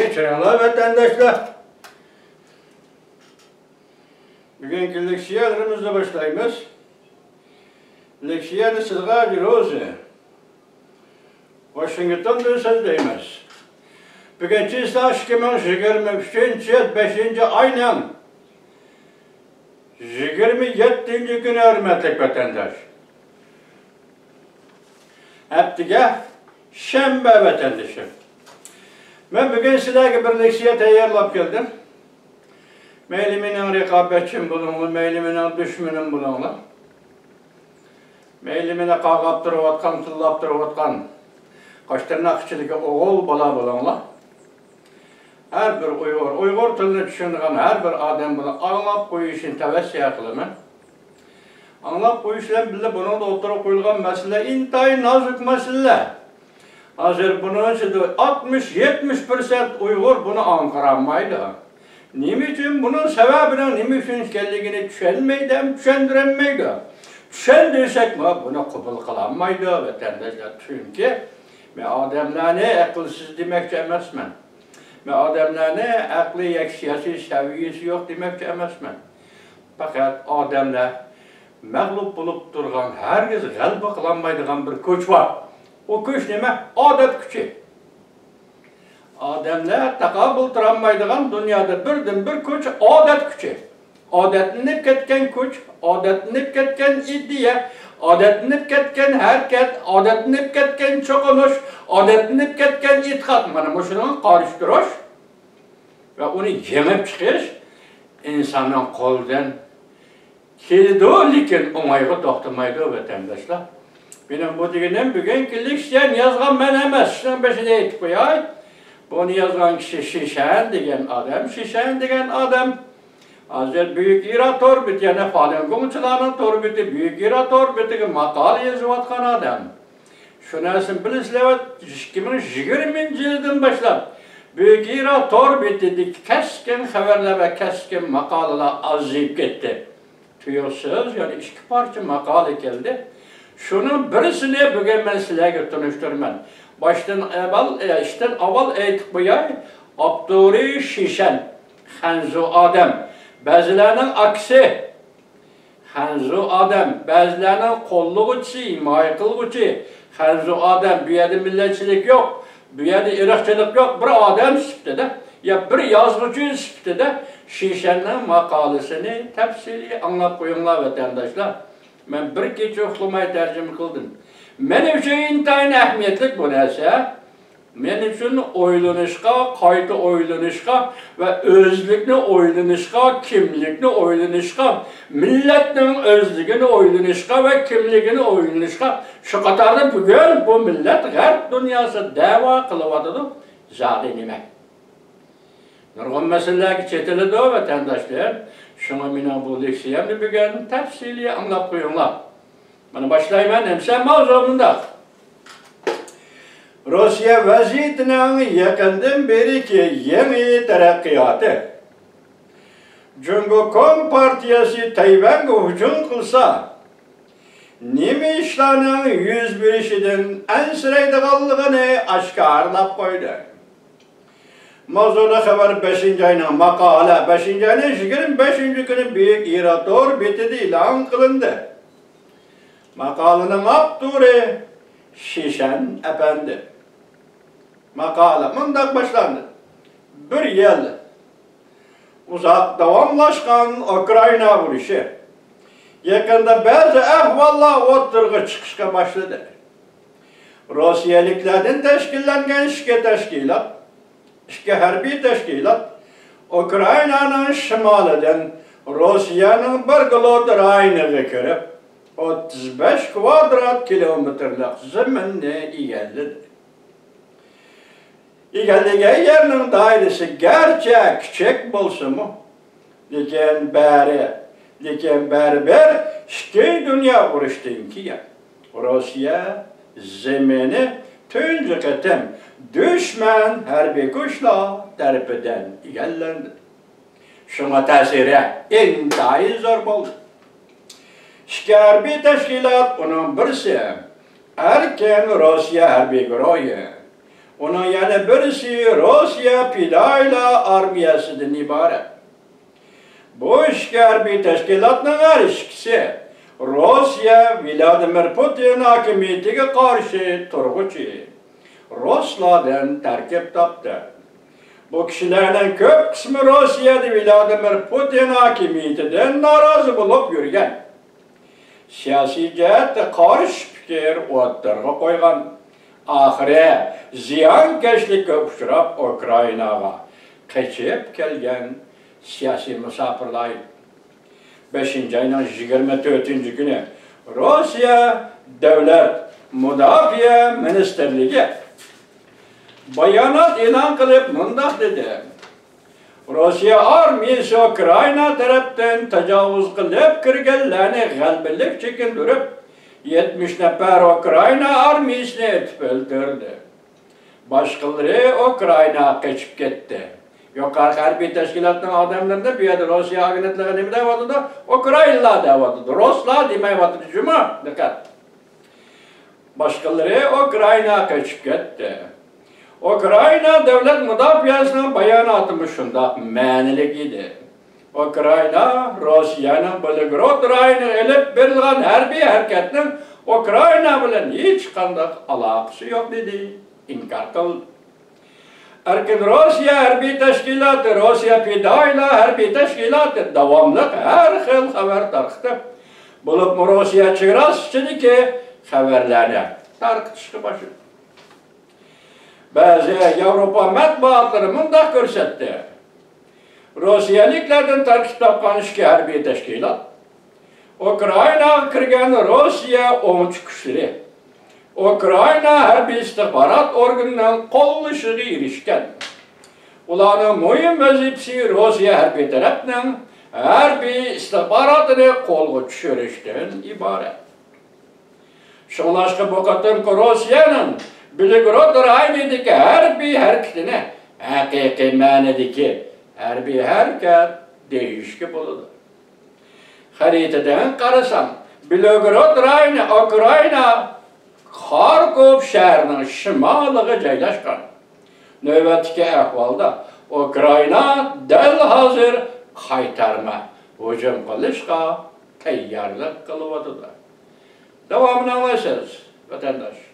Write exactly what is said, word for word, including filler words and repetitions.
كەچۈرۈڭلار، ۋەتەنداشلار. بۈگۈنكى لېكسىيەلىرىمىزنى باشلايمىز. لېكسىيەنى سىزغا روزى، ۋاشىنگتوندىن سۆزلەيمىز. بۈگۈن چىسا ئىككى مىڭ يىگىرمە ئۈچىنچى يىل بەشىنچى ئاينىڭ يىگىرمە يەتتىنچى كۈنى، ھۆرمەتلىك ۋەتەنداش. ھەپتىگە شەنبە، ۋەتەندىشىم. مەن بۈگۈن سىلەرگە بىر لېكسىيە تەييارلاپ كەلدىم. مەيلى مېنىڭ رىقابەتچىم بولۇڭلار، مەيلى مېنىڭ دۈشمىنىم بولۇڭلار. مەيلى مېنى قاغاپ تۇرۇۋاتقان، تىللاپ تۇرۇۋاتقان قاش تىرناق ئىچىدىكى ئوغۇل بالا بولۇڭلار. ھەر بىر ئۇيغۇر، ئۇيغۇر تىلىنى چۈشىنىدىغان ھەر بىر ئادەم بۇنى ئاڭلاپ قويۇشىنى تەۋسىيە قىلىمەن. ئاڭلاپ قويۇش بىلەن بىللە، بۇنىڭدا ئوتتۇرىغا قويۇلغان مەسىلە ئىنتايىن نازۇك مەسىلە. ھازىر بۇنىڭ ئىچىدە ئاتمىش، يەتمىش پىرسەنت ئۇيغۇر بۇنى ئاڭقىرالمايدۇ. نېمە ئۈچۈن، بۇنىڭ سەۋەبىنىڭ نېمە ئۈچۈن ئىكەنلىكىنى چۈشەنمەيدۇ ھەم چۈشەندۈرەلمەيدۇ. چۈشەندۈرسەكمۇ بۇنى قوبۇل قىلالمايدۇ ۋەتەنداشلار. چۈنكى مەن ئادەملەرنى ئەقىلسىز دېمەكچى ئەمەسمەن. مەن ئادەملەرنى ئەقلىي ياكى سىياسىي سەۋىيەسى يوق دېمەكچى ئەمەسمەن. پەقەت ئادەملەر مەغلۇپ بولۇپ تۇرغان، ھەرگىز غەلىبە قىلالمايدىغان بىر كۈچ بار. ئۇ كۈچ نېمە؟ ئادەت كۈچى. ئادەملەر تاقابىل تۇرالمايدىغان دۇنيادا بىردىنبىر كۈچ ئادەت كۈچى. ئادەتلىنىپ كەتكەن كۈچ، ئادەتلىنىپ كەتكەن ئىدىيە، ئادەتلىنىپ كەتكەن ھەرىكەت، ئادەتلىنىپ كەتكەن چوقۇنۇش، ئادەتلىنىپ كەتكەن ئېتىقاد، مانا مۇشۇنىڭغا قارشى تۇرۇش ۋە ئۇنى يېڭىپ چىقىش ئىنساننىڭ قولىدىن كېلىدۇ، لېكىن ئوڭايغا توختىمايدۇ، ۋەتەنداشلار. مېنىڭ بۇ دېگىنىم، بۈگۈنكى لېكسىيەنى يازغان مەن ئەمەس، شۇنىڭ بېشىدا ئېيتىپ قوياي. بۇنى يازغان كىشى شىشەن دېگەن ئادەم، شىشەن دېگەن ئادەم ھازىر بۈيۈك ئىرا تور بېتى، يەنى فالۇنگوڭچىلارنىڭ تور بېتى، بۈيۈك ئىرا تور بېتىگە ماقالە يېزىۋاتقان ئادەم. شۇ نەرسىنى بىلىسىلەر، ئىككى مىڭ يىگىرمىنچى يىلدىن باشلاپ بۈيۈك ئىرا تور بېتىدىكى كەسكىن خەۋەرلەر ۋە كەسكىن ماقالىلەر ئازىيىپ كەتتى. تۇيۇقسىز يەنە ئىككى پارچە ماقالە كەلدى. شۇنىڭ بىرسىنى بۈگۈن مەن سىلەرگە تونۇشتۇرىمەن. باشتىن ئاۋۋال، ئىشتىن ئاۋۋال ئېيتىپ قوياي، ئاپتورى شىشەن، خەنزۇ ئادەم، بەزىلەرنىڭ ئاكىسى، خەنزۇ ئادەم، بەزىلەرنىڭ قوللىغۇچىسى، ھىمايە قىلغۇچى، خەنزۇ ئادەم، بۇ يەردە مىللەتچىلىك يوق، بۇ يەردە ئىرقچىلىق يوق، بىر ئادەم سۈپىتىدە، يا بىر يازغۇچى سۈپىتىدە شىشەننىڭ ماقالىسىنى تەپسىلىي ئاڭلاپ قويۇڭلار، ۋەتەنداشلار. مەن بىر كېچە ئۇخلىماي تەرجىمە قىلدىم. مەن ئۈچۈن ئىنتايىن ئەھمىيەتلىك بۇ نەرسە. مەن ئۈچۈن ئويلىنىشقا، قايتا ئويلىنىشقا ۋە ئۆزلۈكنى ئويلىنىشقا، كىملىكنى ئويلىنىشقا، مىللەتنىڭ ئۆزلۈكىنى ئويلىنىشقا ۋە كىملىكىنى ئويلىنىشقا، شۇ قاتاردا بۈگۈن بۇ مىللەت غەرب دۇنياسى دەۋا قىلىۋاتىدۇ. زادى نېمە؟ نۇرغۇن مەسىلىلەرگە چېتىلىدۇ، ۋەتەنداشلىرىم. شۇڭا مېنىڭ بۇ لېكسىيەمنى بۈگۈن تەپسىلىي ئاڭلاپ قويۇڭلار. مانا باشلايمەن. ئەمسە ماۋزۇ مۇنداق. روسىيە ۋەزىيىتىنىڭ يېقىندىن بېرىكى يېڭى تەرەققىياتى. جۇڭگو كومپارتىيەسى تەيۋەنگە ھۇجۇم قىلسا، نېمە ئىشلارنىڭ يۈز بېرىشىدىن ئەنسىرەيدىغانلىقىنى ئاشكارىلاپ قويدى. ماۋزۇلۇق خەۋەر بەشىنچى ئاينىڭ ماقالە، بەشىنچى ئاينىڭ يىگىرمە بەشىنچى كۈنى بۈيۈك ئىرا تور بېتىدە ئېلان قىلىندى. ماقالىنىڭ ئاپتورى شىشەن ئەپەندى. ماقالە مۇنداق باشلاندى. بىر يىل ئۇزاق داۋاملاشقان ئۇكرائىنا ئۇرۇشى. يېقىندا بەزى ئەھۋاللار ئوتتۇرىغا چىقىشقا باشلىدى. روسىيەلىكلەردىن تەشكىللەنگەن ئىككى تەشكىلات، ئىككى ھەربىي تەشكىلات ئۇكرائىنانىڭ شىمالىدىن روسىيەنىڭ بېرگلود رايونىغا كىرىپ، ئوتتۇز بەش كۋادرات كىلومېتىرلىق زېمىننى ئىگىلىدى. ئىگىلىگەن يەرنىڭ دائىرىسى گەرچە كىچىك بولسىمۇ، لېكىن بەرى، لېكىن بەرىبىر ئىككى دۇنيا ئۇرۇشتىن كېيىن روسىيە زېمىنى تۇنجى قېتىم دۈشمەن ھەربىي كۈچلەر تەرىپىدىن ئىگىلەندى. شۇڭا تەسىرى ئىنتايىن زور بولدى. ئىككى ھەربىي تەشكىلات، ئۇنىڭ بىرسى ئەركىن روسىيە ھەربىي گۇرۇھى، ئۇنىڭ يەنە بىرسى روسىيە پىدائىيلار ئارمىيەسىدىن ئىبارەت. بۇ ئىككى ھەربىي تەشكىلاتنىڭ ھەر ئىككىسى روسىيە ۋلادىمىر پۇتىن ھاكىمىيىتىگە قارشى تۇرغۇچى روسلاردىن تەركىب تاپتى. بۇ كىشىلەرنىڭ كۆپ قىسمى روسىيەدە ۋلادىمىر پۇتىن ھاكىمىيىتىدىن نارازى بولۇپ يۈرگەن، سىياسىي جەھەتتە قارشى پىكىر ئوتتۇرىغا قويغان، ئاخىرى زىيانكەشلىككە ئۇچراپ، ئۇكرائىناغا قېچىپ كەلگەن سىياسىي مۇساپىرلار ئىدى. بەشىنچى ئاينىڭ يىگىرمە تۆتىنچى كۈنى روسىيە دۆلەت مۇداپىئە مىنىستىرلىكى بايانات ئېلان قىلىپ مۇنداق دېدى: روسىيە ئارمىيىسى ئۇكرائىنا تەرەپتىن تاجاۋۇز قىلىپ كىرگەنلەرنى غەلىبىلىك چېكىندۈرۈپ، يەتمىش نەپەر ئۇكرائىنا ئارمىيىسىنى ئېتىپ ئۆلتۈردى. باشقىلىرى ئۇكرائىناغا قېچىپ كەتتى. يۇقىرىقى ھەربىي تەشكىلاتنىڭ ئادەملىرىنى بۇ يەردە روسىيە ئاگېنتلىقى نېمە دەۋاتىدۇ؟ ئۇكرائىنلار دەۋاتىدۇ. رۇسلار دېمەيۋاتىدۇ جۇمۇ. دىققەت. باشقىلىرى ئۇكرائىناغا قېچىپ كەتتى. ئۇكرائىنا دۆلەت مۇداپىئەسىنىڭ باياناتىمۇ شۇنداق مەنىلىك ئىدى. ئۇكرائىنا روسىيەنىڭ بېلگورود رايونىغا ئېلىپ بېرىلغان ھەربىي ھەرىكەتنىڭ ئۇكرائىنا بىلەن ھېچقانداق ئالاقىسى يوق دېدى، ئىنكار قىلدى. ئەركىن روسىيە ھەربىي تەشكىلاتى، روسىيە پىدائىيلار ھەربىي تەشكىلاتى داۋاملىق ھەر خىل خەۋەر تارقىتىپ، بولۇپمۇ روسىيە چېگراسى ئىچىدىكى خەۋەرلەرنى تارقىتىشقا باشلىدى. بەزى ياۋروپا مەتبۇئاتلىرى مۇنداق كۆرسەتتى: روسىيەلىكلەردىن تەركىب تاپقان ئىككى ھەربىي تەشكىلات ئۇكرائىناغا كىرگەن روسىيە ئوڭچى كۈچلىرى ئۇكرائىنا ھەربىي ئىستىخبارات ئورگىنىنىڭ قوللىشىغا ئېرىشكەن. ئۇلارنىڭ مۇھىم ۋەزىپىسى روسىيە ھەربىي تەرەپنىڭ ھەربىي ئىستىخباراتىنى قولغا چۈشۈرۈشتىن ئىبارەت. شۇڭلاشقا بۇ قېتىمقى روسىيەنىڭ بېلگورود رايونىدىكى ھەربىي ھەرىكىتىنى ھەقىقىي مەنىدىكى ھەربىي ھەرىكەت دېيىشكە بولىدۇ. خەرىتىدىن قارىسام، بېلگورود رايونى ئۇكرائىنا خاركوف شەھىرىنىڭ شىمالىغا جايلاشقان. نۆۋەتتىكى ئەھۋالدا ئۇكرائىنا دەل ھازىر قايتارما ھۇجۇم قىلىشقا تەييارلىق قىلىۋاتىدۇ. داۋامىنى ئاڭلايسىز، ۋەتەنداش.